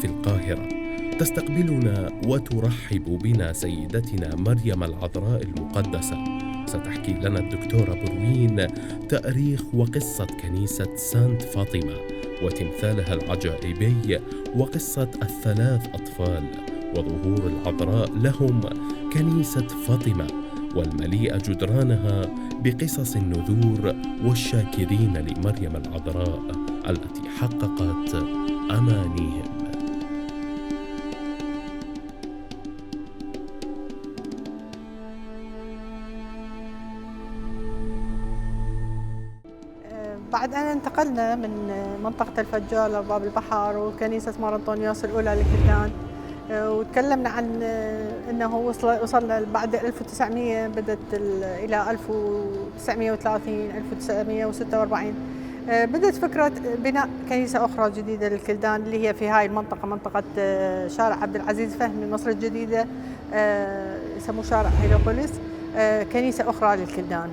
في القاهرة تستقبلنا وترحب بنا سيدتنا مريم العذراء المقدسة. ستحكي لنا الدكتورة بروين تاريخ وقصة كنيسة سانت فاطمة وتمثالها العجائبي وقصة الثلاث أطفال وظهور العذراء لهم كنيسة فاطمة والمليء جدرانها بقصص النذور والشاكرين لمريم العذراء التي حققت أمانيهم. بعد أن انتقلنا من منطقة الفجار لباب البحر وكنيسة مار أنطونيوس الأولى لكلدان، وتكلمنا عن أنه وصلنا بعد 1900 بدأت إلى 1930 1946 بدأت فكرة بناء كنيسة أخرى جديدة للكلدان اللي هي في هاي المنطقة، منطقة شارع عبد العزيز فهمي مصر الجديدة، يسموه شارع هيلوبوليس، كنيسة أخرى للكلدان.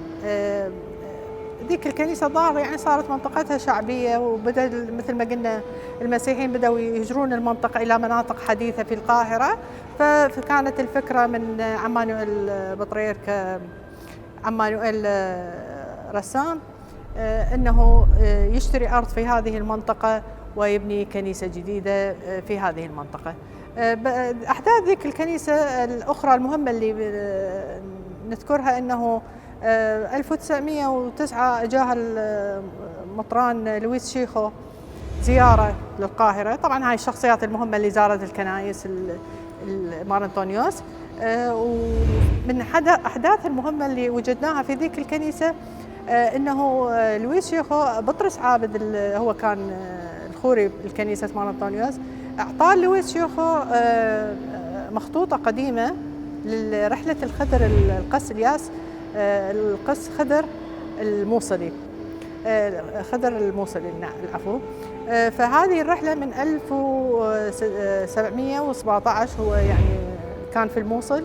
ذيك الكنيسة ظاهر يعني صارت منطقتها شعبية، وبدأ مثل ما قلنا المسيحيين بدأوا يهجرون المنطقة إلى مناطق حديثة في القاهرة، فكانت الفكرة من عمانوئيل بطريرك عمانوئيل رسام أنه يشتري أرض في هذه المنطقة ويبني كنيسة جديدة في هذه المنطقة. أحداث ذيك الكنيسة الأخرى المهمة اللي نذكرها أنه 1909 جاء المطران لويس شيخو زيارة للقاهرة. طبعا هاي الشخصيات المهمة اللي زارت الكنائس مار أنطونيوس، ومن أحداث المهمة اللي وجدناها في ذيك الكنيسة أنه لويس شيخو بطرس عابد هو كان الخوري الكنيسة مار أنطونيوس، أعطاه لويس شيخو مخطوطة قديمة لرحلة الخضر القس الياس، القس خضر الموصلي، نعم العفو. فهذه الرحلة من 1717 هو يعني كان في الموصل،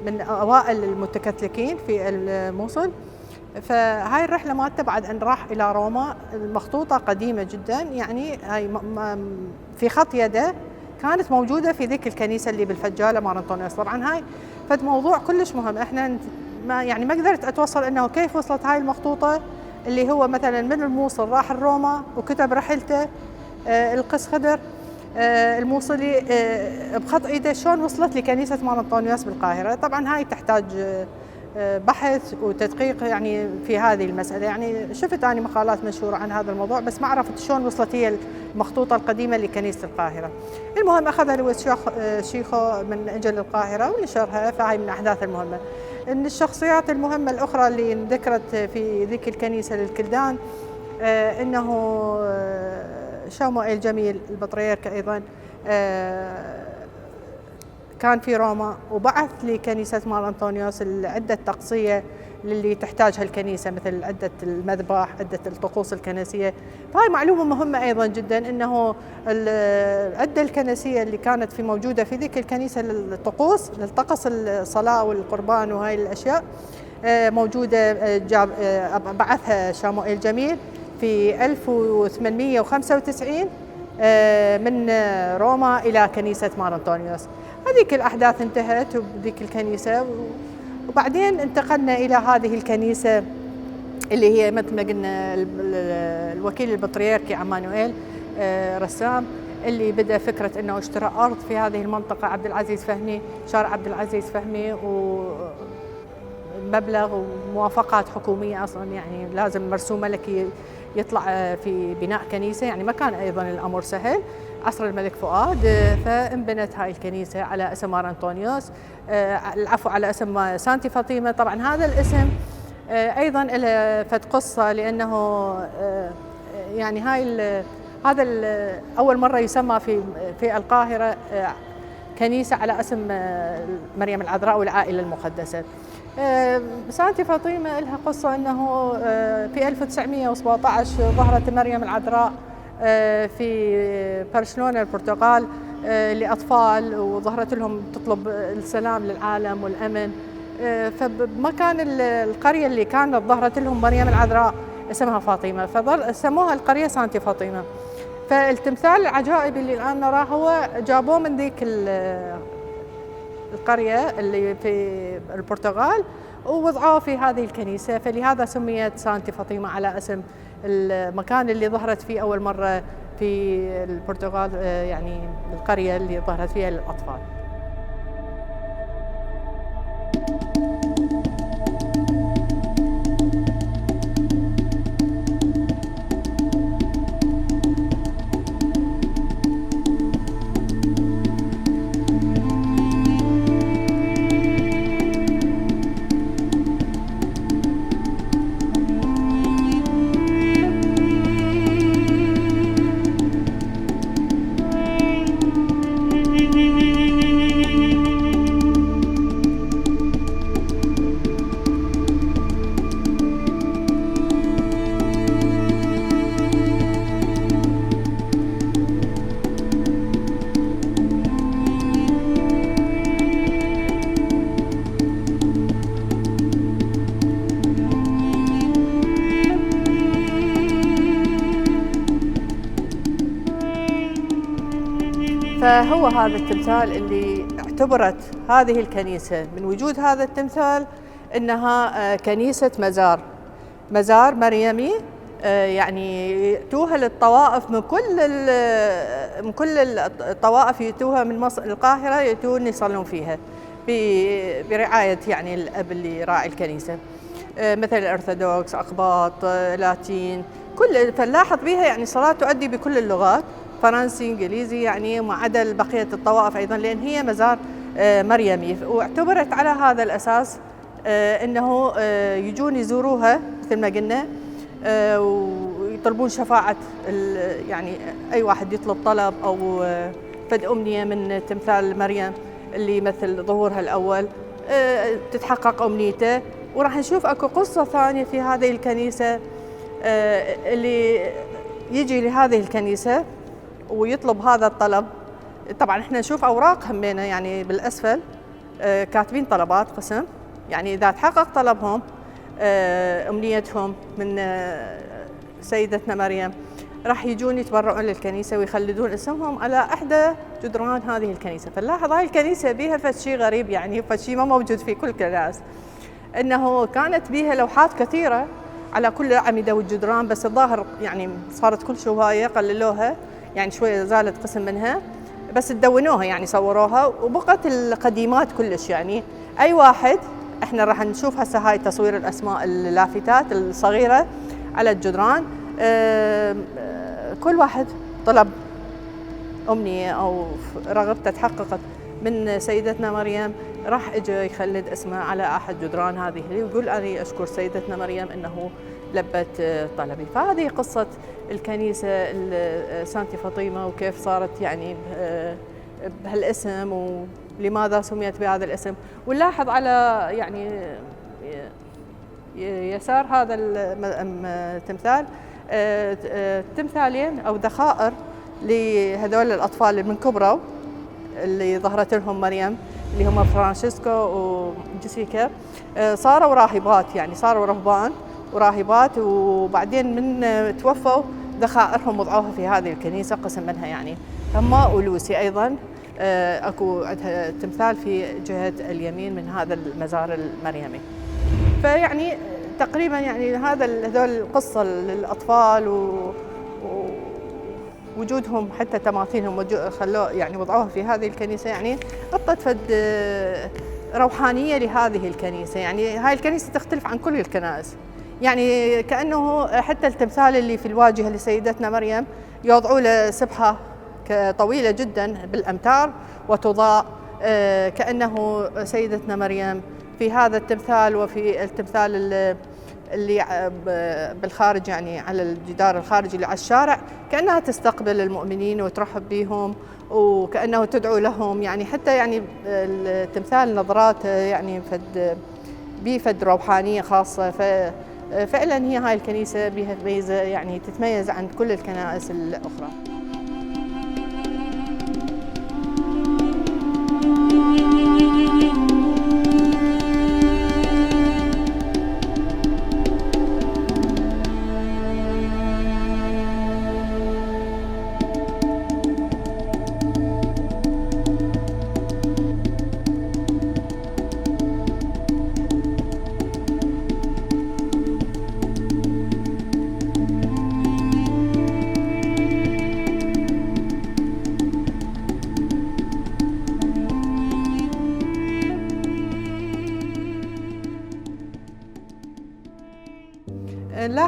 من أوائل المتكتلكين في الموصل. فهاي الرحلة مالته بعد أن راح إلى روما، المخطوطة قديمة جدا، يعني هاي في خط يده كانت موجودة في ذيك الكنيسة اللي بالفجالة مار أنطونيوس. طبعا هاي فد موضوع كلش مهم، احنا ما قدرت اتوصل انه كيف وصلت هاي المخطوطة اللي هو مثلا من الموصل راح الروما وكتب رحلته القس خضر الموصلي بخط ايده، شلون وصلت لكنيسة مار أنطونيوس بالقاهرة. طبعا هاي تحتاج بحث وتدقيق يعني في هذه المسألة، يعني شفت أنا مقالات منشورة عن هذا الموضوع بس ما عرفت شلون وصلت هي المخطوطة القديمة لكنيسة القاهرة. المهم أخذها لويس شيخو من أجل القاهرة ونشرها، فهي من الأحداث المهمة. إن الشخصيات المهمة الأخرى اللي ذكرت في ذيك الكنيسة للكلدان إنه شاموئيل جميل البطريرك أيضا كان في روما وبعث لكنيسة مار أنطونيوس عدة تقصية للي تحتاجها الكنيسة، مثل عدة المذبح، عدة الطقوس الكنسية. فهي معلومة مهمة أيضا جدا، أنه العدة الكنسية اللي كانت موجودة في ذيك الكنيسة للطقوس، للطقس الصلاة والقربان وهاي الأشياء موجودة، بعثها شاموئيل جميل في 1895 من روما إلى كنيسة مار أنطونيوس. هذيك الأحداث انتهت بذيك الكنيسة، وبعدين انتقلنا إلى هذه الكنيسة اللي هي مثل ما قلنا الوكيل البطريركي عمانوئيل رسام اللي بدأ فكرة أنه اشترى أرض في هذه المنطقة عبد العزيز فهمي، شارع عبد العزيز فهمي، ومبلغ وموافقات حكومية أصلا، يعني لازم مرسوم ملكي يطلع في بناء كنيسة، يعني ما كان أيضا الأمر سهل عصر الملك فؤاد. فانبنت هاي الكنيسة على اسم مار أنطونيوس، العفو على اسم سانتي فاطمة. طبعا هذا الاسم أيضا له فد قصة، لأنه يعني هذا أول مرة يسمى في القاهرة كنيسة على اسم مريم العذراء والعائلة المقدسة. سانتي فاطمة لها قصة، أنه في 1917 ظهرت مريم العذراء في برشلونة البرتغال لأطفال، وظهرت لهم تطلب السلام للعالم والأمن. فبمكان القرية اللي كانت ظهرت لهم مريم العذراء اسمها فاطمة، فسموها القرية سانتي فاطمة. فالتمثال العجائب اللي الآن نراه هو جابوه من ذيك القرية اللي في البرتغال ووضعوه في هذه الكنيسة، فلهذا سميت سانتي فاطمة على اسم المكان اللي ظهرت فيه أول مرة في البرتغال، يعني القرية اللي ظهرت فيها للأطفال. فهو هذا التمثال اللي اعتبرت هذه الكنيسة من وجود هذا التمثال إنها كنيسة مزار مريمي، يعني يأتوها للطوائف من كل الطوائف يأتوها من مصر القاهرة، يأتون يصلون فيها برعاية يعني الأب اللي راعي الكنيسة، مثل الأرثوذكس، أقباط، لاتين، فنلاحظ بها يعني صلاة تؤدي بكل اللغات، فرنسي، انجليزي، يعني ما عدا بقيه الطوائف ايضا، لان هي مزار مريمي، واعتبرت على هذا الاساس انه يجون يزوروها مثل ما قلنا، ويطلبون شفاعه يعني اي واحد يطلب طلب او فد امنيه من تمثال مريم اللي يمثل ظهورها الاول تتحقق امنيته. وراح نشوف اكو قصه ثانيه في هذه الكنيسه، اللي يجي لهذه الكنيسه ويطلب هذا الطلب. طبعا احنا نشوف اوراق همينه يعني بالاسفل كاتبين طلبات قسم، يعني اذا تحقق طلبهم امنيتهم من سيدتنا مريم راح يجون يتبرعون للكنيسه ويخلدون اسمهم على احدى جدران هذه الكنيسه. فنلاحظ هاي الكنيسه بيها فد شيء غريب، يعني فد شيء ما موجود في كل الكنائس، انه كانت بيها لوحات كثيره على كل الاعمده والجدران، بس الظاهر يعني صارت كل شويه قللوها، يعني شويه زالت قسم منها، بس تدونوها يعني صوروها وبقت القديمات كلش. يعني اي واحد، احنا راح نشوف هسه هاي تصوير الاسماء اللافتات الصغيره على الجدران، كل واحد طلب امنيه او رغبته تحققت من سيدتنا مريم راح اجى يخلد اسمه على احد جدران هذه ويقول انا اشكر سيدتنا مريم انه لبت طلبي. فهذه قصه الكنيسه سانتي فاطمه وكيف صارت يعني بهالاسم ولماذا سميت بهذا الاسم. ونلاحظ على يعني يسار هذا التمثال تمثالين او ذخائر لهذول الاطفال اللي من كبروا اللي ظهرت لهم مريم، اللي هم فرانشيسكو وجيسيكا، صاروا راهبات، يعني صاروا رهبان وراهبات، وبعدين من توفوا ذخائرهم وضعوها في هذه الكنيسه قسم منها. يعني هم ولوسي ايضا اكو عندها تمثال في جهه اليمين من هذا المزار المريمي. فيعني تقريبا يعني هذول القصه للاطفال ووجودهم حتى تماثيلهم خلوه يعني وضعوها في هذه الكنيسه، يعني اعطت فد روحانيه لهذه الكنيسه. يعني هاي الكنيسه تختلف عن كل الكنائس، يعني كانه حتى التمثال اللي في الواجهه لسيدتنا مريم يوضعوا له سبحه طويله جدا بالامتار وتضاء كانه سيدتنا مريم في هذا التمثال، وفي التمثال اللي بالخارج يعني على الجدار الخارجي اللي على الشارع كأنها تستقبل المؤمنين وترحب بهم وكأنه تدعو لهم. يعني حتى يعني التمثال نظرات يعني بفد روحانية خاصة. ففعلا هي هاي الكنيسة بها ميزة يعني تتميز عن كل الكنائس الأخرى.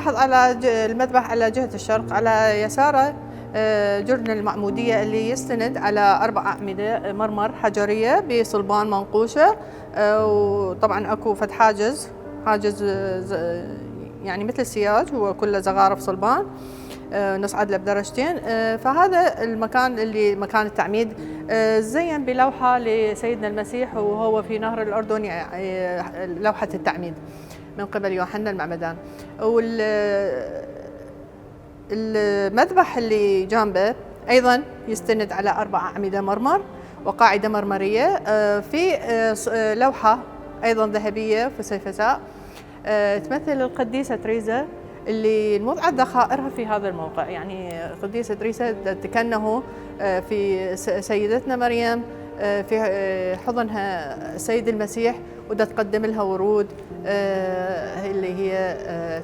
نلاحظ على المذبح على جهة الشرق على يساره جرن المعمودية اللي يستند على 4 أعمدة مرمر حجرية بصلبان منقوشة، وطبعا أكو فد حاجز يعني مثل سياج، هو كله زغارف صلبان نصعد له بدرجتين. فهذا المكان اللي مكان التعميد زين بلوحة لسيدنا المسيح وهو في نهر الأردن، يعني لوحة التعميد من قبل يوحنا المعمدان. والمذبح اللي جنبه أيضا يستند على 4 أعمدة مرمر وقاعدة مرمرية، في لوحة أيضا ذهبية فسيفساء تمثل القديسة تريزا اللي المضعد ذخائرها في هذا الموقع. يعني القديسة تريزا تكنه في سيدتنا مريم في حضنها السيد المسيح، ودا تقدم لها ورود اللي هي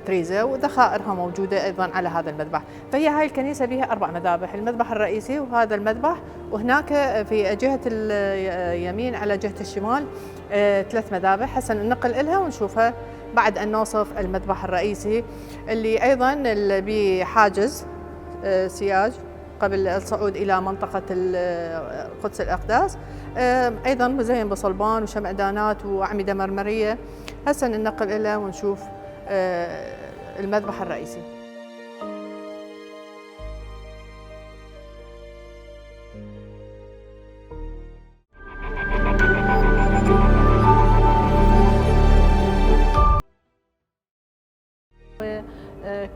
تريزا، وذخائرها موجودة أيضا على هذا المذبح. فهي هاي الكنيسة بها 4 مذابح، المذبح الرئيسي وهذا المذبح، وهناك في جهة اليمين على جهة الشمال 3 مذابح. حسن ننقل إلها ونشوفها بعد أن نوصف المذبح الرئيسي اللي أيضا بحاجز سياج قبل الصعود إلى منطقة قدس الأقداس، أيضا مزين بصلبان وشمعدانات وأعمدة مرمرية. هسه ننقل إلى ونشوف المذبح الرئيسي.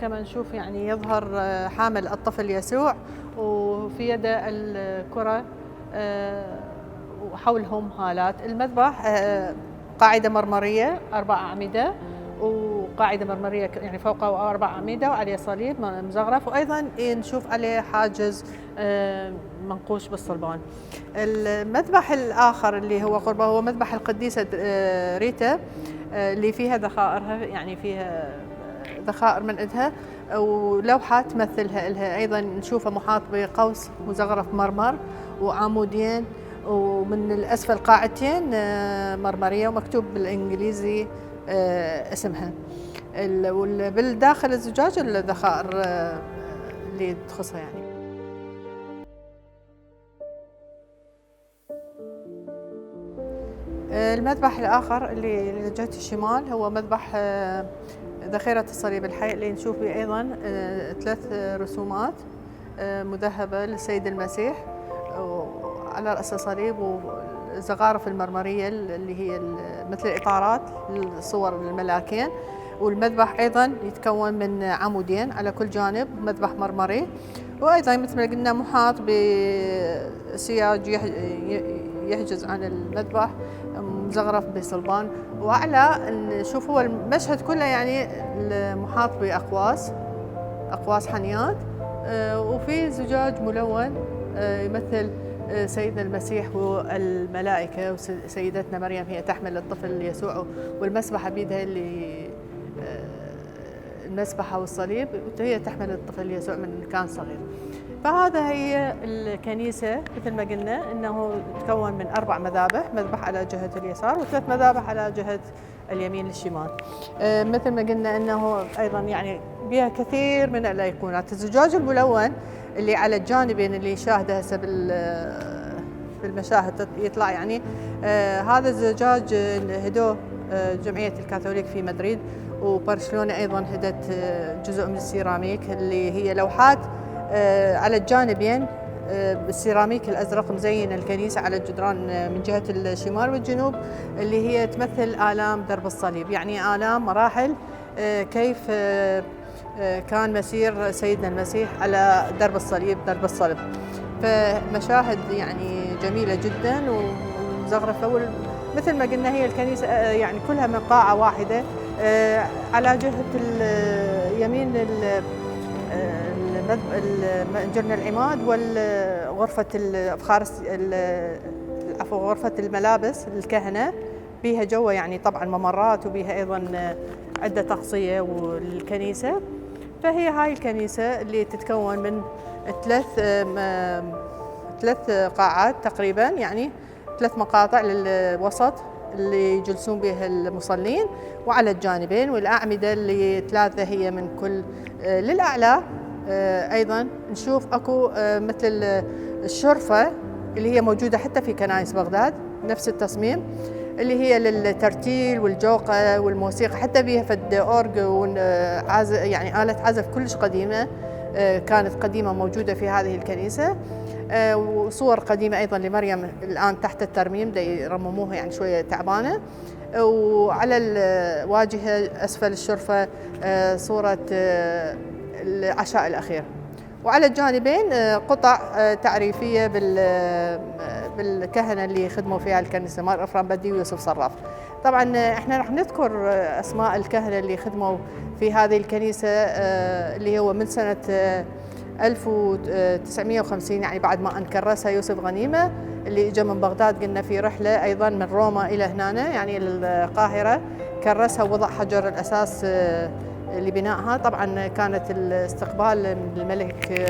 كما نشوف يعني يظهر حامل الطفل يسوع وفي يده الكرة وحولهم هالات. المذبح قاعدة مرمرية 4 أعمدة، وقاعدة مرمرية يعني فوقه 4 أعمدة وعليه صليب مزغرف، وأيضا نشوف عليه حاجز منقوش بالصلبان. المذبح الآخر اللي هو قربه هو مذبح القديسة ريتا اللي فيها ذخائرها، يعني فيها ذخائر من إدها ولوحة تمثلها إلها. أيضا نشوفها محاط بقوس مزغرف مرمر وعمودين، ومن الأسفل قاعدتين مرمرية ومكتوب بالإنجليزي اسمها. بالداخل الزجاج الذخائر اللي تخصها يعني. المذبح الآخر اللي لجهة الشمال هو مذبح ذخيرة الصليب الحي، اللي نشوف به أيضا 3 رسومات مذهبة للسيد المسيح على رأس الصليب، والزغارف المرمرية اللي هي مثل الإطارات لصور الملاكين. والمذبح أيضا يتكون من عمودين على كل جانب، مذبح مرمري، وأيضا مثل ما قلنا محاط بسياج يحجز عن المذبح مزغرف بصلبان. وأعلى نشوف هو المشهد كله يعني محاط بأقواس حنيات، وفي زجاج ملون يمثل سيدنا المسيح والملائكة، وسيدتنا مريم هي تحمل الطفل يسوع، والمسبحة بيدها اللي المسبحة والصليب، وهي تحمل الطفل يسوع من كان صغير. فهذا هي الكنيسة مثل ما قلنا أنه تكون من 4 مذابح، مذبح على جهة اليسار و3 مذابح على جهة اليمين للشمال. مثل ما قلنا أنه أيضا يعني بها كثير من الأيقونات. الزجاج الملون اللي على الجانبين اللي نشاهده هسه بالمشاهد يطلع يعني هذا الزجاج هدوه جمعية الكاثوليك في مدريد، وبرشلونة أيضا هدت جزء من السيراميك اللي هي لوحات على الجانبين بالسيراميك الأزرق مزين الكنيسة على الجدران من جهة الشمال والجنوب، اللي هي تمثل آلام درب الصليب، يعني آلام مراحل كيف كان مسير سيدنا المسيح على درب الصليب، درب الصلب. فمشاهد يعني جميلة جدا ومزغرفة. مثل ما قلنا هي الكنيسة يعني كلها من قاعة واحدة. على جهة اليمين جرن العماد وغرفة الأفخار، عفوا غرفة الملابس للكهنة، بيها جوا يعني طبعا ممرات، وبيها أيضا عدة تغطية والكنيسة. فهي هاي الكنيسة اللي تتكون من 3 قاعات تقريبا، يعني 3 مقاطع للوسط اللي يجلسون بها المصلين وعلى الجانبين، والأعمدة اللي 3 هي من كل. للأعلى أيضا نشوف أكو مثل الشرفة اللي هي موجودة حتى في كنائس بغداد، نفس التصميم اللي هي للترتيل والجوقة والموسيقى، حتى بيها فد أورج يعني آلة عزف كلش قديمة كانت قديمة موجودة في هذه الكنيسة. وصور قديمة أيضا لمريم الآن تحت الترميم يرمموها يعني شوية تعبانة. وعلى الواجهة أسفل الشرفة صورة العشاء الأخير، وعلى الجانبين قطع تعريفية بالكهنة اللي خدموا فيها الكنيسة، مار إفرام بدي ويوسف صراف. طبعا احنا راح نذكر أسماء الكهنة اللي خدموا في هذه الكنيسة اللي هو من سنة 1950، يعني بعد ما انكرسها يوسف غنيمة اللي اجى من بغداد، قلنا في رحلة أيضا من روما إلى هنا يعني القاهرة، كرسها ووضع حجر الأساس لبنائها. طبعا كانت الاستقبال من الملك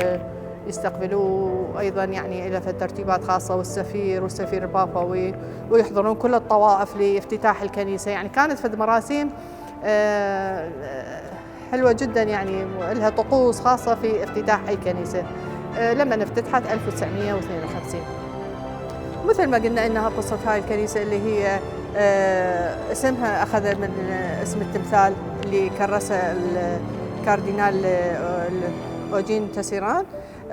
يستقبلوه أيضا يعني إلى ترتيبات خاصة، والسفير البابوي، ويحضرون كل الطوائف لافتتاح الكنيسة. يعني كانت فد مراسيم حلوة جدا، يعني لها طقوس خاصة في افتتاح أي كنيسة. لما افتتحت 1952. مثل ما قلنا إنها قصة هاي الكنيسة اللي هي اسمها أخذ من اسم التمثال اللي كرسه الكاردينال أوجين تسيران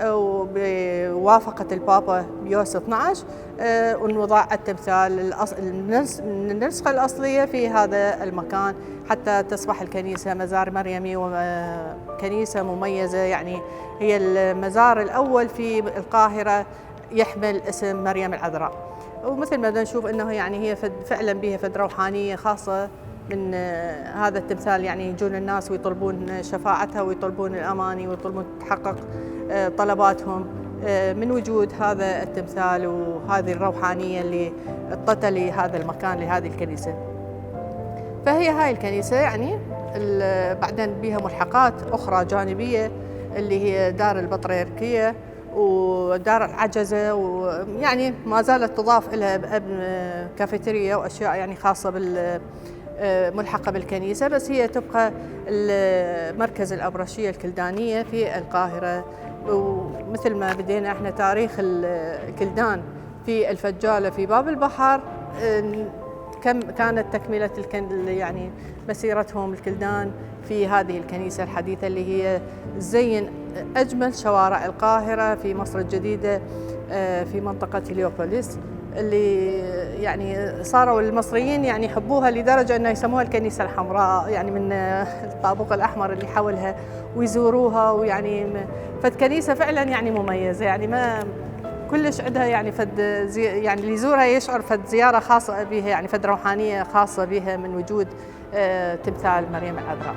وبوافقة البابا بيو 12، ونوضع التمثال النسخة الأصلية في هذا المكان حتى تصبح الكنيسة مزار مريمي وكنيسة مميزة. يعني هي المزار الأول في القاهرة يحمل اسم مريم العذراء. ومثل ما نشوف انه يعني هي فعلا بها فد روحانيه خاصه من هذا التمثال، يعني يجون الناس ويطلبون شفاعتها ويطلبون الاماني ويطلبون تحقق طلباتهم من وجود هذا التمثال وهذه الروحانيه اللي اعطتها لهذا المكان لهذه الكنيسه. فهي هاي الكنيسه يعني بعدين بها ملحقات اخرى جانبيه اللي هي دار البطريركيه ودار العجزة، ويعني ما زالت تضاف لها كافيتيريا وأشياء يعني خاصة ملحقة بالكنيسة، بس هي تبقى مركز الأبرشية الكلدانية في القاهرة. ومثل ما بدينا احنا تاريخ الكلدان في الفجالة في باب البحر، كانت تكملة يعني مسيرتهم الكلدان في هذه الكنيسة الحديثة اللي هي زين أجمل شوارع القاهرة في مصر الجديدة في منطقة هليوبوليس، اللي يعني صاروا المصريين يعني يحبوها لدرجة أنه يسموها الكنيسة الحمراء، يعني من الطابق الأحمر اللي حولها ويزوروها. ويعني فد كنيسة فعلا يعني مميزة، يعني ما كلش عندها يعني يعني اللي يزورها يشعر فد زيارة خاصة بها، يعني فد روحانية خاصة بها من وجود تمثال مريم العذراء.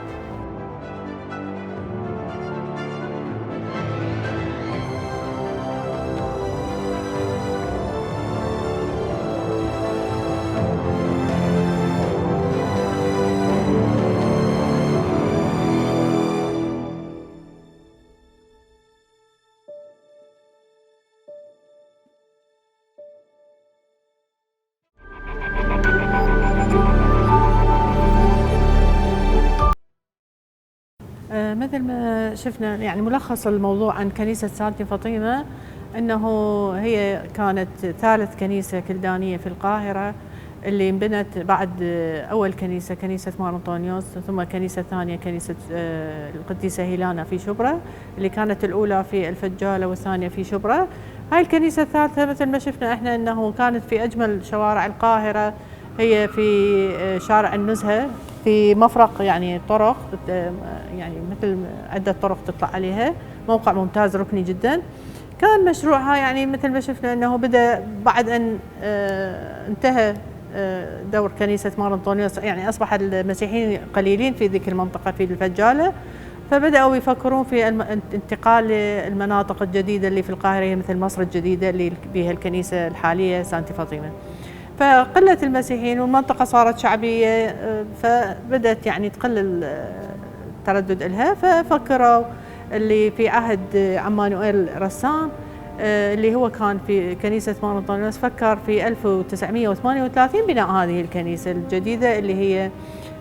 مثل ما شفنا يعني ملخص الموضوع عن كنيسة سانتي فاطمة، أنه هي كانت ثالث كنيسة كلدانية في القاهرة اللي انبنت بعد أول كنيسة مار أنطونيوس، ثم كنيسة ثانية كنيسة القديسة هيلانا في شبرا اللي كانت الأولى في الفجالة والثانية في شبرا. هاي الكنيسة الثالثة مثل ما شفنا احنا أنه كانت في أجمل شوارع القاهرة، هي في شارع النزهة في مفرق يعني طرق، يعني مثل عدة طرق تطلع عليها، موقع ممتاز ركني جدا. كان مشروعها يعني مثل ما شفنا أنه بدأ بعد أن انتهى دور كنيسة مار أنطونيوس، يعني أصبح المسيحيين قليلين في ذيك المنطقة في الفجالة، فبدأوا يفكرون في الانتقال للمناطق الجديدة اللي في القاهرة مثل مصر الجديدة اللي بها الكنيسة الحالية سانتي فاطمة. فقلت المسيحيين والمنطقة صارت شعبية، فبدأت يعني تقل التردد لها، ففكروا اللي في عهد عمانوئيل رسام اللي هو كان في كنيسة مار أنطونيوس، فكر في 1938 بناء هذه الكنيسة الجديدة اللي هي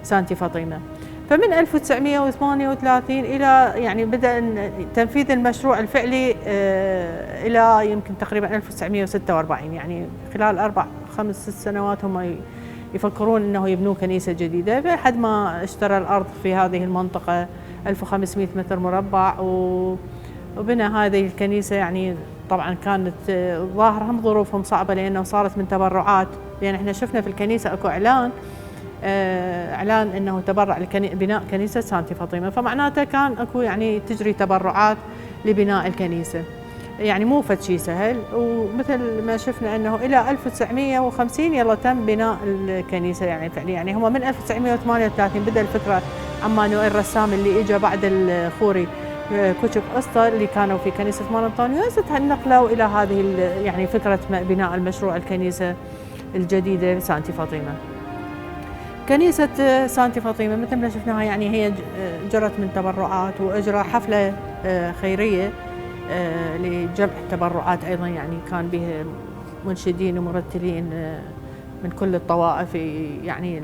سانتي فاطمة. فمن 1938 إلى يعني بدأ تنفيذ المشروع الفعلي إلى يمكن تقريبا 1946، يعني خلال 4-5 سنوات هم يفكرون أنه يبنون كنيسة جديدة، لحد ما اشترى الأرض في هذه المنطقة 1500 متر مربع وبنى هذه الكنيسة. يعني طبعا كانت ظاهر هم ظروفهم صعبة لأنه صارت من تبرعات، لأن احنا شفنا في الكنيسة اكو إعلان أنه تبرع لبناء كنيسة سانتي فاطمة، فمعناته كان أكو يعني تجري تبرعات لبناء الكنيسة، يعني مو فد شيء سهل. ومثل ما شفنا أنه إلى 1950 يلا تم بناء الكنيسة يعني فعليا. يعني هم من 1938 بدأ الفكرة عمانوئيل الرسام اللي إجا بعد الخوري كوتشك أسطى اللي كانوا في كنيسة مار أنطونيوس، نقلوا إلى هذه يعني فكرة بناء المشروع الكنيسة الجديدة سانتي فاطمة. كنيسة سانتي فاطمة مثل ما شفناها يعني هي جرت من تبرعات، وأجرى حفلة خيرية لجمع التبرعات أيضا، يعني كان بها منشدين ومرتلين من كل الطوائف، يعني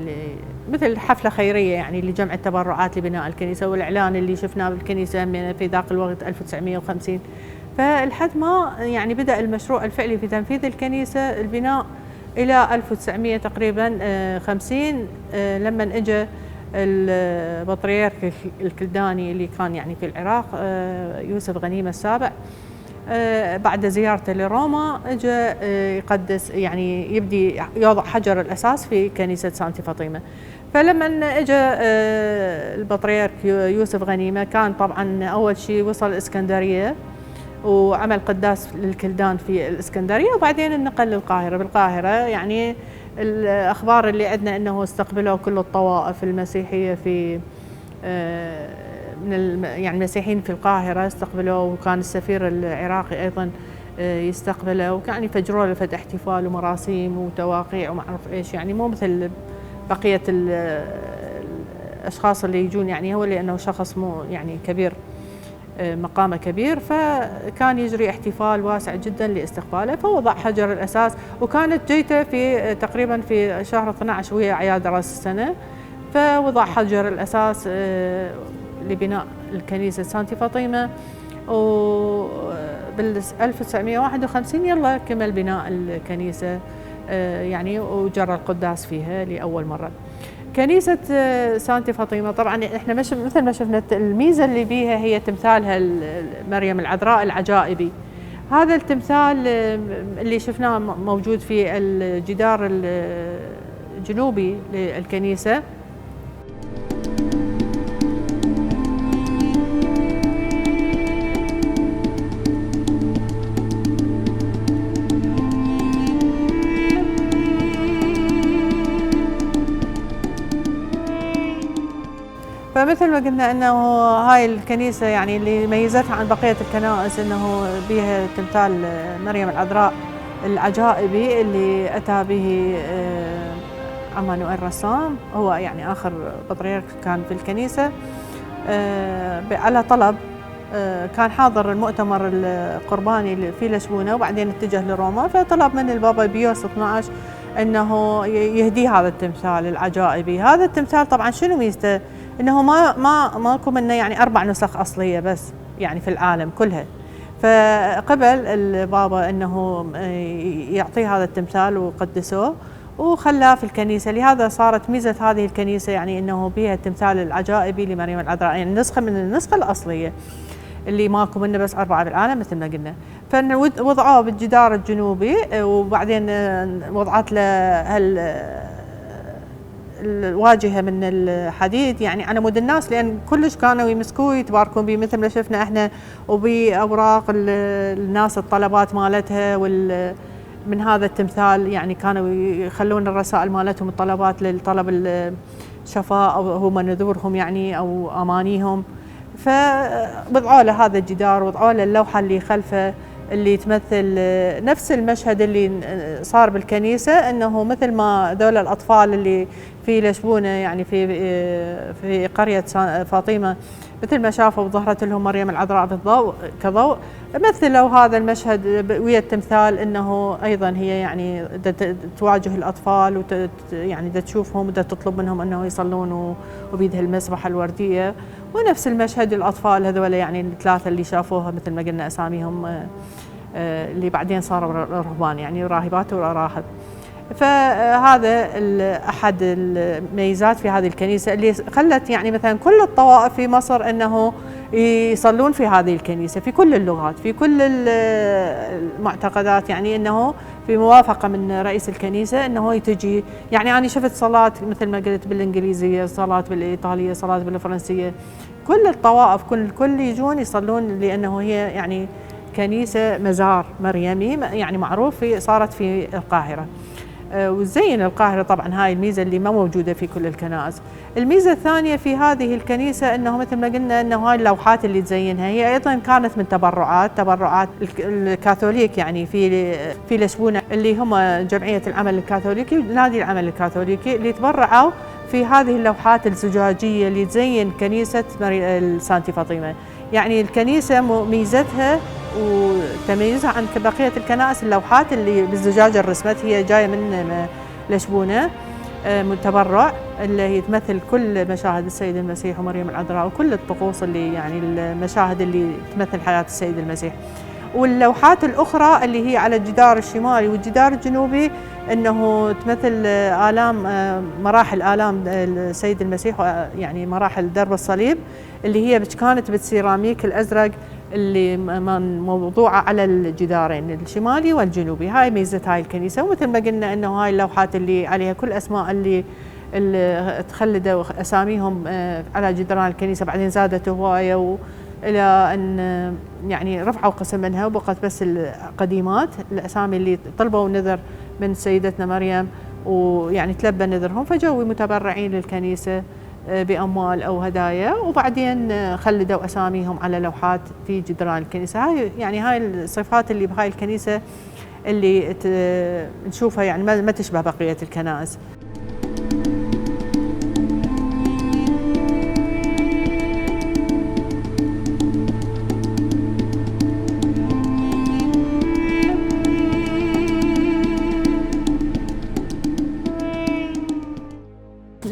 مثل حفلة خيرية يعني لجمع التبرعات لبناء الكنيسة، والإعلان اللي شفناه بالكنيسة في ذاك الوقت 1950. فلحد ما يعني بدأ المشروع الفعلي في تنفيذ الكنيسة البناء إلى 1900 تقريبا 50 لما اجى البطريرك الكلداني اللي كان يعني في العراق يوسف غنيمة السابع، بعد زيارته لروما اجى يقدس يعني يبدي يوضع حجر الأساس في كنيسة سانتي فاطمة. فلما اجى البطريرك يوسف غنيمة كان طبعا أول شيء وصل الإسكندرية وعمل قداس للكلدان في الإسكندرية، وبعدين انتقل للقاهرة. بالقاهرة يعني الأخبار اللي عندنا أنه استقبلوا كل الطوائف المسيحية في من يعني المسيحيين في القاهرة استقبلوا، وكان السفير العراقي أيضا يستقبله، وكان يفجروا له فد احتفال ومراسيم وتواقيع وما أعرف إيش، يعني مو مثل بقية الأشخاص اللي يجون، يعني هو لأنه شخص مو يعني كبير مقامه كبير، فكان يجري احتفال واسع جدا لاستقباله. فوضع حجر الأساس، وكانت جيته في تقريبا في شهر 12 وهي أعياد رأس السنة، فوضع حجر الأساس لبناء الكنيسة سانتي فاطمة. وبال 1951 يلا كمل بناء الكنيسة يعني وجرى القداس فيها لأول مرة. كنيسة سانتي فاطمة طبعا احنا مثل ما شفنا الميزة اللي بيها هي تمثالها مريم العذراء العجائبي. هذا التمثال اللي شفناه موجود في الجدار الجنوبي للكنيسة. فمثل ما قلنا انه هاي الكنيسه يعني اللي ميزتها عن بقيه الكنائس انه بها تمثال مريم العذراء العجائبي اللي اتى به عمانوئيل الرسام، هو يعني اخر بطريرك كان في الكنيسه على طلب. كان حاضر المؤتمر القرباني في لشبونه وبعدين اتجه لروما، فطلب من البابا بيوس 12 انه يهدي هذا التمثال العجائبي. هذا التمثال طبعا شنو ميزته؟ انه ماكو منه يعني 4 نسخ اصليه بس يعني في العالم كلها. فقبل البابا انه يعطيه هذا التمثال وقدسوه وخلاه في الكنيسه، لهذا صارت ميزه هذه الكنيسه يعني انه بها التمثال العجائبي لمريم العذراء، يعني نسخه من النسخه الاصليه اللي ماكو منه بس 4 بالعالم مثل ما قلنا. فوضعوه بالجدار الجنوبي، وبعدين وضعت له الواجهه من الحديد يعني على مود الناس، لان كلش كانوا يمسكوه يتباركون به مثل ما شفنا احنا، وباوراق الناس الطلبات مالتها من هذا التمثال، يعني كانوا يخلون الرسائل مالتهم الطلبات للطلب الشفاء او هم نذورهم يعني او امانيهم. فوضعوا له هذا الجدار، وضعوا له اللوحه اللي خلفه اللي تمثل نفس المشهد اللي صار بالكنيسه، انه مثل ما ذول الاطفال اللي في لشبونه يعني في قريه فاطمه مثل ما شافوا ظهرت لهم مريم العذراء بالضوء كضوء، مثلوا هذا المشهد ويا التمثال، انه ايضا هي يعني تواجه الاطفال يعني تشوفهم تطلب منهم انه يصلون وبيدها المسبحه الورديه، ونفس المشهد الاطفال هذول يعني الثلاثه اللي شافوها مثل ما قلنا اساميهم اللي بعدين صاروا رهبان يعني راهبات وراهب. فهذا احد الميزات في هذه الكنيسه اللي خلت يعني مثلا كل الطوائف في مصر انه يصلون في هذه الكنيسه في كل اللغات في كل المعتقدات، يعني انه في موافقه من رئيس الكنيسه انه تجي. يعني انا شفت صلاه مثل ما قلت بالانجليزيه، صلاه بالايطاليه، صلاه بالفرنسيه، كل الطوائف كل يجون يصلون، لانه هي يعني كنيسه مزار مريمي يعني معروف صارت في القاهره. وزين القاهرة طبعا، هاي الميزة اللي ما موجودة في كل الكنائس. الميزة الثانية في هذه الكنيسة انه مثل ما قلنا انه هاي اللوحات اللي تزينها هي ايضا كانت من تبرعات الكاثوليك، يعني في لشبونة اللي هم جمعية العمل الكاثوليكي ونادي العمل الكاثوليكي اللي تبرعوا في هذه اللوحات الزجاجية اللي تزين كنيسة سانتي فاطمة. يعني الكنيسة ميزتها وتميزها عن بقية الكنائس اللوحات اللي بالزجاجة الرسمت، هي جاية من لشبونة متبرع اللي هي تمثل كل مشاهد السيد المسيح ومريم العذراء وكل الطقوس اللي يعني المشاهد اللي تمثل حياة السيد المسيح. واللوحات الأخرى اللي هي على الجدار الشمالي والجدار الجنوبي انه تمثل مراحل آلام السيد المسيح، يعني مراحل درب الصليب اللي هي كانت بالسيراميك الأزرق اللي موضوعة على الجدارين الشمالي والجنوبي. هاي ميزة هاي الكنيسة. ومثل ما قلنا انه هاي اللوحات اللي عليها كل اسماء اللي تخلدوا اساميهم على جدران الكنيسة، بعدين زادت هواية الى ان يعني رفعوا قسم منها وبقت بس القديمات الاسامي اللي طلبوا نذر من سيدتنا مريم ويعني تلبى نذرهم، فجوا متبرعين للكنيسة بأموال أو هدايا، وبعدين خلدوا أساميهم على لوحات في جدران الكنيسة. هاي الصفات اللي بهاي الكنيسة اللي نشوفها يعني ما تشبه بقية الكنائس.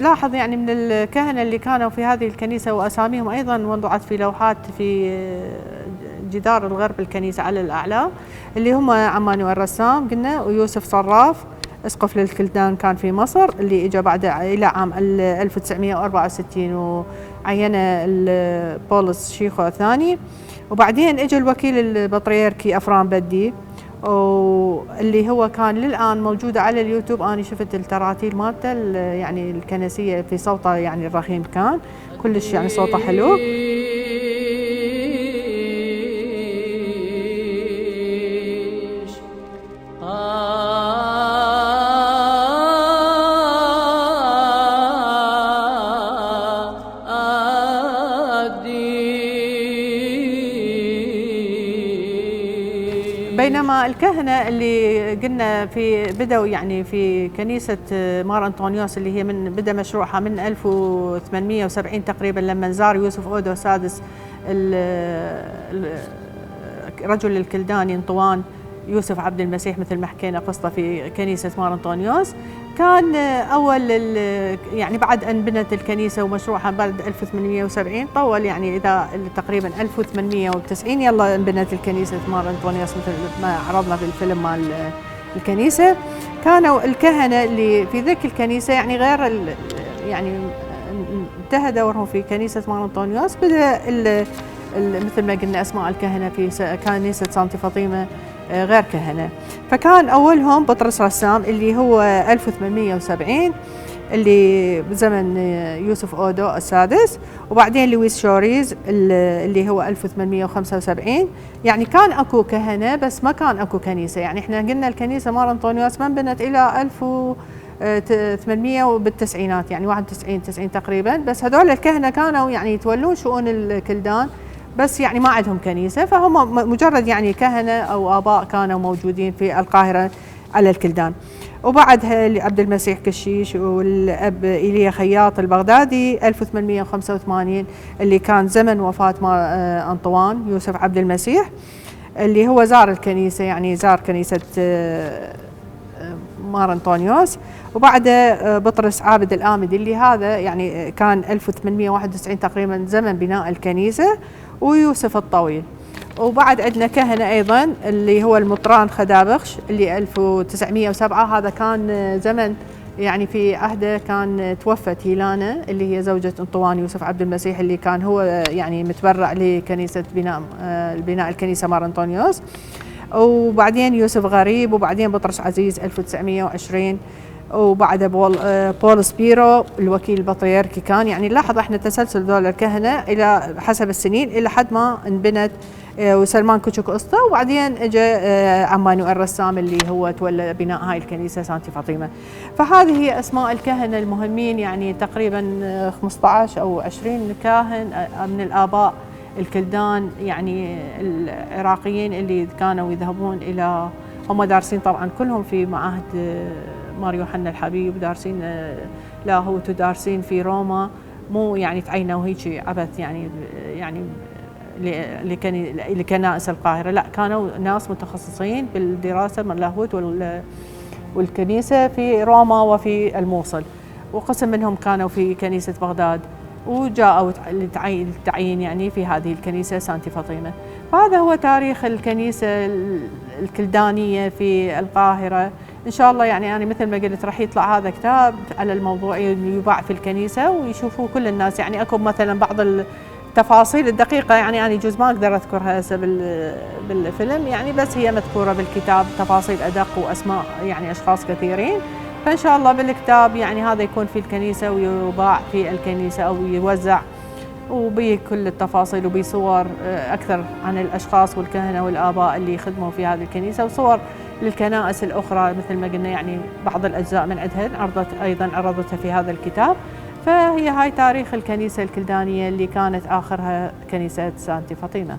لاحظ يعني من الكهنة اللي كانوا في هذه الكنيسة وأساميهم أيضا وضعت في لوحات في جدار الغرب الكنيسة على الأعلى، اللي هم عمانويل الرسام قلنا، ويوسف صراف اسقف للكلدان كان في مصر اللي اجى بعد الى عام 1964 وعين بولس شيخو الثاني، وبعدين اجى الوكيل البطريركي افرام بدي واللي هو كان للآن موجودة على اليوتيوب. أنا شفت التراتيل مالته يعني الكنسية في صوته يعني الرخيم كان كلش يعني صوته حلو. بينما الكهنة اللي قلنا بدأوا يعني في كنيسة مار أنطونيوس اللي هي بدأ مشروعها من 1870 تقريبا لما زار يوسف أودو السادس رجل الكلداني انطوان يوسف عبد المسيح مثل ما حكينا قصته في كنيسة مار أنطونيوس. كان أول يعني بعد أن بنت الكنيسة ومشروعها بعد 1870 طول يعني إذا تقريبا 1890 يلا بنت الكنيسة مار أنطونيوس مثل ما عرضنا في الفيلم مال الكنيسة. كانوا الكهنة اللي في ذيك الكنيسة يعني غير يعني انتهى دورهم في كنيسة مار أنطونيوس، بدأ مثل ما قلنا أسماء الكهنة في كنيسة سانتي فاطمة غير كهنة. فكان أولهم بطرس رسام اللي هو 1870 اللي بزمن يوسف أودو السادس، وبعدين لويس شوريز اللي هو 1875. يعني كان أكو كهنة بس ما كان أكو كنيسة. يعني إحنا قلنا الكنيسة مار أنطونيوس ما بنت إلى 1800 وبالتسعينات يعني 91 90 تقريبا، بس هذول الكهنة كانوا يعني يتولون شؤون الكلدان بس يعني ما عندهم كنيسة، فهم مجرد يعني كهنة أو آباء كانوا موجودين في القاهرة على الكلدان. وبعدها عبد المسيح كشيش والأب إيليا خياط البغدادي 1885 اللي كان زمن وفاة أنطوان يوسف عبد المسيح. اللي هو زار الكنيسة، يعني زار كنيسة مار أنطونيوس. وبعده بطرس عابد الآمدي اللي هذا يعني كان 1891 تقريبا زمن بناء الكنيسة، ويوسف الطويل. وبعد عندنا كهنة أيضا اللي هو المطران خدابخش اللي 1907، هذا كان زمن يعني في عهده كان توفت هيلانا اللي هي زوجة أنطوان يوسف عبد المسيح اللي كان هو يعني متبرع لكنيسة بناء الكنيسة مار أنطونيوس. وبعدين يوسف غريب، وبعدين بطرس عزيز 1920، وبعد بول سبيرو الوكيل البطريركي كان. يعني لاحظ احنا تسلسل دول الكهنة الى حسب السنين الى حد ما انبنت وسلمان كوتشوك اسطى، وبعدين اجى عمانوئيل الرسام اللي هو تولى بناء هاي الكنيسة سانتي فاطمة. فهذه هي اسماء الكهنة المهمين، يعني تقريبا 15 او 20 كاهن من الاباء الكلدان يعني العراقيين اللي كانوا يذهبون الى، هم دارسين طبعا كلهم في معاهد مار يوحنا الحبيب، دارسين لاهوت ودارسين في روما، مو يعني تعينوا هيك عبث يعني لكنائس القاهرة، لا كانوا ناس متخصصين بالدراسة من اللاهوت والكنيسة في روما وفي الموصل، وقسم منهم كانوا في كنيسة بغداد، وجاءوا للتعيين يعني في هذه الكنيسة سانتي فاطمة. فهذا هو تاريخ الكنيسة الكلدانية في القاهرة. إن شاء الله يعني أنا مثل ما قلت راح يطلع هذا كتاب على الموضوع يباع في الكنيسة ويشوفوه كل الناس. يعني أكو مثلا بعض التفاصيل الدقيقة يعني أنا يجوز ما أقدر أذكرها هسه بالفيلم يعني، بس هي مذكورة بالكتاب تفاصيل أدق وأسماء يعني أشخاص كثيرين. فإن شاء الله بالكتاب يعني هذا يكون في الكنيسة ويباع في الكنيسة أو يوزع، وبيه كل التفاصيل وبيه صور أكثر عن الأشخاص والكهنة والآباء اللي يخدموا في هذه الكنيسة، وصور للكنائس الأخرى مثل ما قلنا يعني بعض الأجزاء من عندها أيضا عرضتها في هذا الكتاب. فهي هاي تاريخ الكنيسة الكلدانية اللي كانت آخرها كنيسة سانتي فاطمة.